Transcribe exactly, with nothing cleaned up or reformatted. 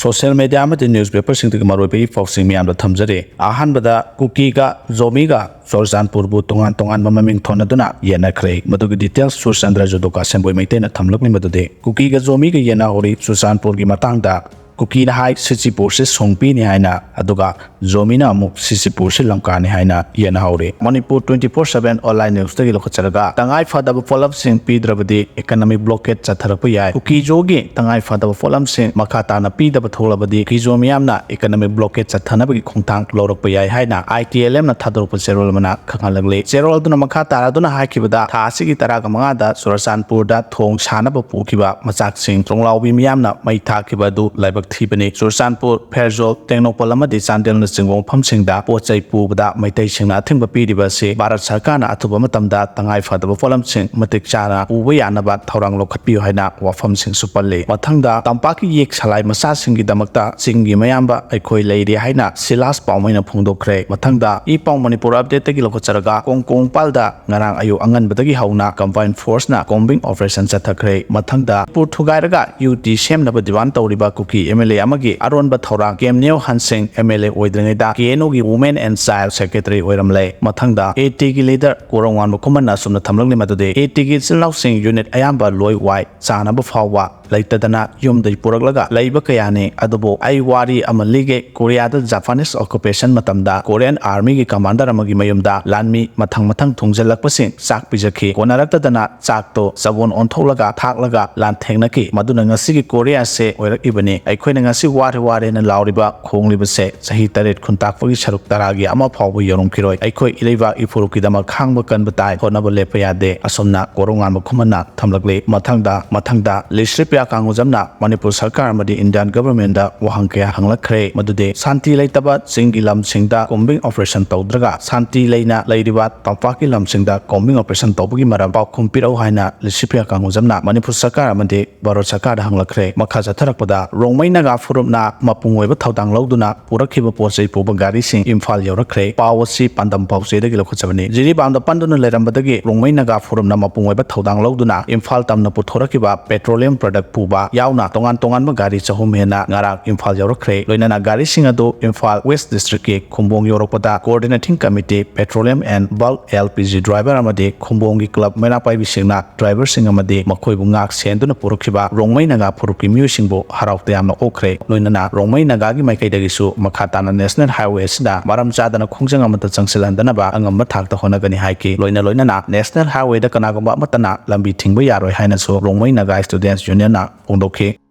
Social media ꯑꯃꯗꯤ ꯅ꯭ꯌꯨꯁꯄꯦꯄꯔꯁꯤꯡꯗꯒꯤ ꯃꯔꯨꯑꯣꯏꯕ E ꯄꯥꯎꯁꯤꯡ ꯃꯌꯥꯝꯗ ꯊꯝꯖꯔꯤ꯫ ꯑꯍꯥꯟꯕꯗ ꯀꯨꯀꯤꯒ ꯖꯣꯃꯤꯒ ꯆꯨꯔꯆꯥꯟꯄꯨꯔꯕꯨ ꯇꯣꯉꯥꯟ ꯇꯣꯉꯥꯟꯕ ꯃꯃꯤꯡ ꯊꯣꯟꯅꯗꯨꯅ ꯌꯦꯟꯅꯈ꯭ꯔꯦ꯫ ꯃꯗꯨꯒꯤ ꯗꯤꯇꯦꯜꯁ ꯁꯨꯔꯆꯟꯗ꯭ꯔ ꯖꯨꯗꯣꯀꯥ ꯁꯦꯝꯕꯣꯏ ꯃꯩꯇꯩꯅ ꯊꯝꯂꯛꯂꯤ꯫ ꯃꯗꯨꯗꯤ ꯀꯨꯀꯤꯒ ꯖꯣꯃꯤꯒ ꯌꯦꯟꯅꯍꯧꯔꯤ ꯆꯨꯔꯆꯥꯟꯄꯨꯔꯒꯤ ꯃꯇꯥꯡꯗ꯫ ꯀꯨꯀꯤꯅ ꯍꯥꯏ ꯁꯤꯆꯤꯄꯨꯔꯁꯤ ꯁꯣꯡꯄꯤꯅꯤ ꯍꯥꯏꯅ, ꯑꯗꯨꯒ ꯖꯣꯃꯤꯅ ꯑꯃꯨꯛ ꯁꯤꯆꯤꯄꯨꯔꯁꯤ ꯂꯝꯀꯥꯅꯤ ꯍꯥꯏꯅ ꯌꯦꯟꯅꯍꯧꯔꯤ꯫ Manipur twenty four seven online newsꯇꯒꯤ ꯂꯧꯈꯠꯆꯔꯒ, ꯇꯉꯥꯏ ꯐꯗꯕ ꯄꯣꯠꯂꯝꯁꯤꯡ ꯄꯤꯗ꯭ꯔꯕꯗꯤ economic blockade ꯆꯠꯊꯔꯛꯄ ꯌꯥꯏ꯫ ꯀꯨꯀꯤꯖꯣꯒꯤ ꯇꯉꯥꯏ ꯐꯗꯕ ꯄꯣꯠꯂꯝꯁꯤꯡ ꯃꯈꯥ ꯇꯥꯅ ꯄꯤꯗꯕ ꯊꯣꯛꯂꯕꯗꯤ ꯀꯨꯀꯤꯖꯣ ꯃꯤꯌꯥꯝꯅ economic blockade ꯆꯠꯊꯅꯕꯒꯤ ꯈꯣꯡꯊꯥꯡ ꯂꯧꯔꯛꯄ ꯌꯥꯏ ꯍꯥꯏꯅ ITLMꯅ ꯊꯥꯗꯣꯔꯛꯄ ꯆꯦꯔꯣꯜ ꯑꯃꯅ ꯈꯪꯍꯜꯂꯛꯂꯤ꯫ ꯆꯦꯔꯣꯜ ꯑꯗꯨꯅ ꯃꯈꯥ ꯇꯥꯔꯗꯨꯅ ꯍꯥꯏꯈꯤꯕꯗ, ꯊꯥ ꯑꯁꯤꯒꯤ ꯇꯔꯥꯒ ꯃꯉꯥꯗ ꯆꯨꯔꯆꯥꯟꯄꯨꯔꯗ ꯊꯣꯡ ꯁꯥꯅꯕ ꯄꯨꯈꯤꯕ ꯃꯆꯥꯛꯁꯤꯡ ꯆꯣꯡꯂꯥꯎꯕꯤ ꯃꯤꯌꯥꯝꯅ ꯃꯩ ꯊꯥꯈꯤꯕ ꯑꯗꯨ ꯂꯥꯏꯕꯛ ꯊꯤꯕꯅꯤ꯫ ꯆꯨꯔꯆꯥꯟꯄꯨꯔ, ꯐꯦꯔꯖꯣꯜ, ꯇꯦꯡꯅꯧꯄꯜ ꯑꯃꯗꯤ ꯆꯥꯟꯗꯦꯜꯅꯆꯤꯡꯕ ꯃꯐꯝꯁꯤꯡꯗ ꯄꯣꯠ ꯆꯩ ꯄꯨꯕꯗ ꯃꯩꯇꯩꯁꯤꯡꯅ ꯑꯊꯤꯡꯕ ꯄꯤꯔꯤꯕ ꯑꯁꯤ ꯚꯥꯔꯠ ꯁꯔꯀꯥꯔꯅ ꯑꯊꯨꯕ ꯃꯇꯝꯗ ꯇꯉꯥꯏ ꯐꯗꯕ ꯄꯣꯠꯂꯝꯁꯤꯡ ꯃꯇꯤꯛ ꯆꯥꯅ ꯄꯨꯕ ꯌꯥꯅꯕ ꯊꯧꯔꯥꯡ ꯂꯧꯈꯠꯄꯤꯌꯨ ꯍꯥꯏꯅ ꯋꯥꯐꯝꯁꯤꯡꯁꯨ ꯄꯜꯂꯤ꯫ ꯃꯊꯪꯗ ꯇꯝꯄꯥꯛꯀꯤ ꯌꯦꯛ ꯁꯂꯥꯏ ꯃꯆꯥꯁꯤꯡꯒꯤꯗꯃꯛꯇ ꯆꯤꯡꯒꯤ ꯃꯌꯥꯝꯕ ꯑꯩꯈꯣꯏ ꯂꯩꯔꯤ ꯍꯥꯏꯅ ꯁꯤꯂꯥꯁ ꯄꯥꯎꯃꯩꯅ ꯐꯣꯡꯗꯣꯛꯈ꯭ꯔꯦ꯫ ꯃꯊꯪꯗ ꯏ ꯄꯥꯎ ꯃꯅꯤꯄꯨꯔ ꯑꯞꯗꯦꯠꯇꯒꯤ ꯂꯧꯈꯠꯆꯔꯒ, ꯀꯣꯡꯀꯣꯡ ꯏꯝꯐꯥꯜꯗ ꯉꯔꯥꯡ ꯑꯌꯨꯛ ꯑꯉꯟꯕꯗꯒꯤ ꯍꯧꯅ combined forceꯅ combing operation ꯆꯠꯊꯈ꯭ꯔꯦ꯫ ꯃꯊꯪꯗ ꯃꯅꯤꯄꯨꯔ ꯊꯨꯒꯥꯏꯔꯒ UT ꯁꯦꯝꯅꯕ demand ꯇꯧꯔꯤꯕ ꯀꯨꯀꯤ MLA ꯑꯃꯒꯤ ꯑꯔꯣꯟꯕ ꯊꯧꯔꯥꯡ꯫ ꯀꯦꯝꯅꯤꯌꯣ ꯍꯟ ꯁꯤꯡ MLA ꯑꯣꯏꯗ꯭ꯔꯤꯉꯩꯗ KNUꯒꯤ Women and Child Secretary ꯑꯣꯏꯔꯝꯂꯦ꯫ ꯃꯊꯪꯗ ATꯒꯤ leader ꯀꯣꯔꯧꯉꯥꯟꯕ ꯈꯨꯃꯟꯅ ꯑꯁꯨꯝꯅ ꯊꯝꯂꯛꯂꯤ꯫ ꯃꯗꯨꯗꯤ ATꯒꯤ ꯏꯆꯤꯜ ꯏꯅꯥꯎꯁꯤꯡ unit ꯑꯌꯥꯝꯕ ꯂꯣꯏ ꯋꯥꯏ ꯆꯥꯅꯕ ꯐꯥꯎꯕ ꯂꯩꯇꯗꯅ ꯌꯨꯝꯗꯒꯤ ꯄꯨꯔꯛꯂꯒ ꯂꯩꯕ ꯀꯌꯥꯅꯤ꯫ ꯑꯗꯨꯕꯨ ꯑꯩ ꯋꯥꯔꯤ ꯑꯃ ꯂꯤꯒꯦ꯫ ꯀꯣꯔꯤꯌꯥꯗ Japanese occupation ꯃꯇꯝꯗ Korean Armyꯒꯤ commander ꯑꯃꯒꯤ ꯃꯌꯨꯝꯗ ꯂꯥꯟꯃꯤ ꯃꯊꯪ ꯃꯊꯪ ꯊꯨꯡꯖꯤꯜꯂꯛꯄꯁꯤꯡ ꯆꯥꯛ ꯄꯤꯖꯈꯤ꯫ ꯀꯣꯟꯅꯔꯛꯇꯗꯅ ꯆꯥꯛꯇꯣ ꯆꯕꯣꯟ ꯑꯣꯟꯊꯣꯛꯂꯒ ꯊꯥꯛꯂꯒ ꯂꯥꯟꯊꯦꯡꯅꯈꯤ꯫ ꯃꯗꯨꯅ ꯉꯁꯤꯒꯤ ꯀꯣꯔꯤꯌꯥꯁꯦ ꯑꯣꯏꯔꯛꯏꯕꯅꯤ꯫ ꯑꯩꯈꯣꯏꯅ ꯉꯁꯤ ꯋꯥꯔꯦ ꯋꯥꯔꯦꯅ ꯂꯥꯎꯔꯤꯕ ꯈꯣꯡꯂꯤꯕꯁꯦ ꯆꯍꯤ ꯇꯔꯦꯠ ꯈꯨꯟꯇꯥꯛꯄꯒꯤ ꯁꯔꯨꯛ ꯇꯔꯥꯒꯤ ꯑꯃ ꯐꯥꯎꯕ ꯌꯧꯔꯝꯈꯤꯔꯣꯏ꯫ ꯑꯩꯈꯣꯏ ꯏꯔꯩꯕꯥꯛ ꯏꯄꯨꯔꯨꯞꯀꯤꯗꯃꯛ ꯈꯥꯡꯕ ꯀꯟꯕ ꯇꯥꯏ, ꯍꯣꯠꯅꯕ ꯂꯦꯞꯄ ꯌꯥꯗꯦ꯫ ꯑꯁꯨꯝꯅ ꯀꯣꯔꯧꯉꯥꯟꯕ ꯈꯨꯃꯟꯅ ꯊꯝꯂꯛꯂꯤ꯫ ꯃꯊꯪꯗ, ꯃꯊꯪꯗ ꯂꯤꯁ꯭ꯔꯤꯄ꯭ꯔꯤꯌꯥ ꯀꯥꯡꯉꯨꯖꯝꯅ ꯃꯅꯤꯄꯨꯔ ꯁꯔꯀꯥꯔ ꯑꯃꯗꯤ Indian governmentꯗ ꯋꯥꯍꯪ ꯀꯌꯥ ꯍꯪꯂꯛꯈ꯭ꯔꯦ꯫ ꯃꯗꯨꯗꯤ ꯁꯥꯟꯇꯤ ꯂꯩꯇꯕ ꯆꯤꯡꯒꯤ ꯂꯝꯁꯤꯡꯗ combing operation ꯇꯧꯗ꯭ꯔꯒ ꯁꯥꯟꯇꯤ ꯂꯩꯅ ꯂꯩꯔꯤꯕ ꯇꯝꯄꯥꯛꯀꯤ ꯂꯝꯁꯤꯡꯗ combing operation ꯇꯧꯕꯒꯤ ꯃꯔꯝ ꯄꯥꯎꯈꯨꯝ ꯄꯤꯔꯛꯎ ꯍꯥꯏꯅ ꯂꯤꯁ꯭ꯔꯤꯄ꯭ꯔꯤꯌꯥ ꯀꯥꯡꯉꯨꯖꯝꯅ ꯃꯅꯤꯄꯨꯔ ꯁꯔꯀꯥꯔ ꯑꯃꯗꯤ ꯚꯥꯔꯠ ꯁꯔꯀꯥꯔꯗ ꯍꯪꯂꯛꯈ꯭ꯔꯦ꯫ ꯃꯈꯥ ꯆꯠꯊꯔꯛꯄꯗ ꯔꯣꯡꯃꯩ ꯅꯥꯒꯥ ꯐꯨꯔꯨꯞꯅ ꯃꯄꯨꯡ ꯑꯣꯏꯕ ꯊꯧꯗꯥꯡ ꯂꯧꯗꯨꯅ ꯄꯨꯔꯛꯈꯤꯕ ꯄꯣꯠ ꯆꯩ ꯄꯨꯕ ꯒꯥꯔꯤꯁꯤꯡ ꯏꯝꯐꯥꯜ ꯌꯧꯔꯛꯈ꯭ꯔꯦ꯫ ꯄꯥꯎ ꯑꯁꯤ ꯄꯥꯟꯗꯝ ꯄꯥꯎꯆꯦꯗꯒꯤ ꯂꯧꯈꯠꯆꯕꯅꯤ꯫ ꯖꯤꯔꯤꯕꯥꯝꯗ ꯄꯟꯗꯨꯅ ꯂꯩꯔꯝꯕꯗꯒꯤ ꯔꯣꯡꯃꯩ ꯅꯥꯒꯥ ꯐꯣꯔꯝꯅ ꯃꯄꯨꯡ ꯑꯣꯏꯕ ꯊꯧꯗꯥꯡ ꯂꯧꯗꯨꯅ ꯏꯝꯐꯥꯜ ꯇꯝꯅ ꯄꯨꯊꯣꯔꯛꯈꯤꯕ petroleum product ꯄꯨꯕ ꯌꯥꯎꯅ ꯇꯣꯉꯥꯟ ꯇꯣꯉꯥꯟꯕ ꯒꯥꯔꯤ ꯆꯍꯨꯝ ꯍꯦꯟꯅ ꯉꯔꯥꯡ ꯏꯝꯐꯥꯜ ꯌꯧꯔꯛꯈ꯭ꯔꯦ꯫ ꯂꯣꯏꯅꯅ ꯒꯥꯔꯤꯁꯤꯡ ꯑꯗꯨ ꯏꯝꯐꯥꯜ ꯋꯦꯁ ꯗꯤꯁꯇ꯭ꯔꯤꯛꯀꯤ ꯈꯨꯝꯕꯣꯡ ꯌꯧꯔꯛꯄꯗ Coordinating Committee Petroleum and Bulk L P G driver ꯑꯃꯗꯤ ꯈꯨꯝꯕꯣꯡꯒꯤ ꯀ꯭ꯂꯕ ꯃꯩꯔꯥ ꯄꯥꯏꯕꯤꯁꯤꯡꯅ ꯗ꯭ꯔꯥꯏꯚꯔꯁꯤꯡ ꯑꯃꯗꯤ ꯃꯈꯣꯏꯕꯨ ꯉꯥꯛ ꯁꯦꯟꯗꯨꯅ ꯄꯨꯔꯛꯈꯤꯕ ꯔꯣꯡꯃꯩ ꯅꯥꯒꯥ ꯐꯨꯔꯨꯞꯀꯤ ꯃꯤꯑꯣꯏꯁꯤꯡꯕꯨ ꯍꯔꯥꯎ ꯇꯌꯥꯝꯅ ꯑꯣꯛꯈ꯭ꯔꯦ꯫ ꯂꯣꯏꯅꯅ ꯔꯣꯡꯃꯩ ꯅꯥꯒꯥꯒꯤ ꯃꯥꯏꯀꯩꯗꯒꯤꯁꯨ ꯃꯈꯥ ꯇꯥꯅ National Highway ꯑꯁꯤꯗ ꯃꯔꯝ ꯆꯥꯗꯅ ꯈꯣꯡꯖꯪ ꯑꯃꯠꯇ ꯆꯪꯁꯤꯜꯍꯟꯗꯅꯕ ꯑꯉꯝꯕ ꯊꯥꯛꯇ ꯍꯣꯠꯅꯒꯅꯤ ꯍꯥꯏꯈꯤ꯫ ꯂꯣꯏꯅ ꯂꯣꯏꯅꯅ National Highwayꯗ ꯀꯅꯥꯒꯨꯝꯕ ꯑꯃꯠꯇꯅ ꯂꯝꯕꯤ ꯊꯤꯡꯕ ꯌꯥꯔꯣꯏ ꯍꯥꯏꯅꯁꯨ ꯔꯣꯡꯃꯩ ꯅꯥꯒꯥ Students Unionꯅ ꯐꯣꯡꯗꯣꯛꯈꯤ꯫